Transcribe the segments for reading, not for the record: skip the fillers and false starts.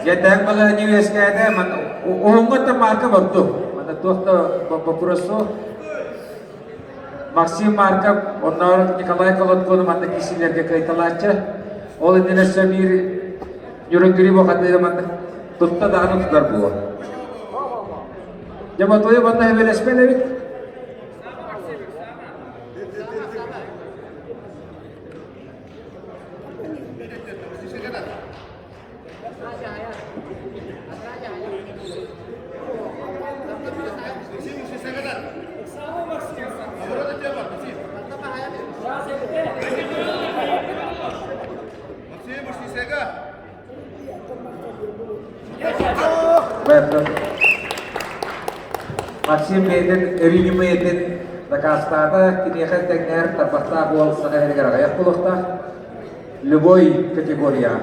Дьэ, балаһыанньа үөскээтэ, уһуҥҥа да Марков ордук. Манна туох да боппуруос суох. Максим Марков, оннооҕор Николай Колоткону манна киирсиилэргэ кыайталааччы. Ол иннинэ өссө биир Нюрнгри бухатыыры манна тутта даҕаны тутар буолуо. Дьэ, Ботуйу манна эбэлэспэт эбит. Максим бэйэтин өрүүнүмэйэтин дакаастаата, киниэхэ тэҥнэһэр тарбахтаах уол саха иһигэр аҕыйах буолуохтаах. Любой категория.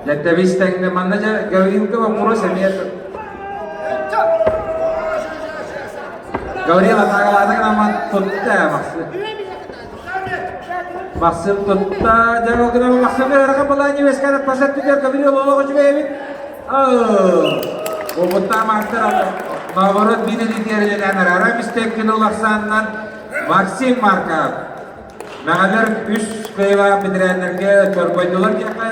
Дьэ, тэҥҥэ манна дьэ Гаврилка боппуруос эмиэ Гаврил атаагалаата гынан тутта Максим. Максим тутта, дьэ ол гынан Максим ыарахан балаанньа үөскээн пасат түгэр Гаврил олох үчүгэй эбит. Опыттаах маастар наоборот биир илиитигэр үлэлээн араара мистэккин улахсааннан Максим Марков. Мэҕэлэр үс кыайыылаах бэтэрээннэргэ чорбойдулар диэххэ.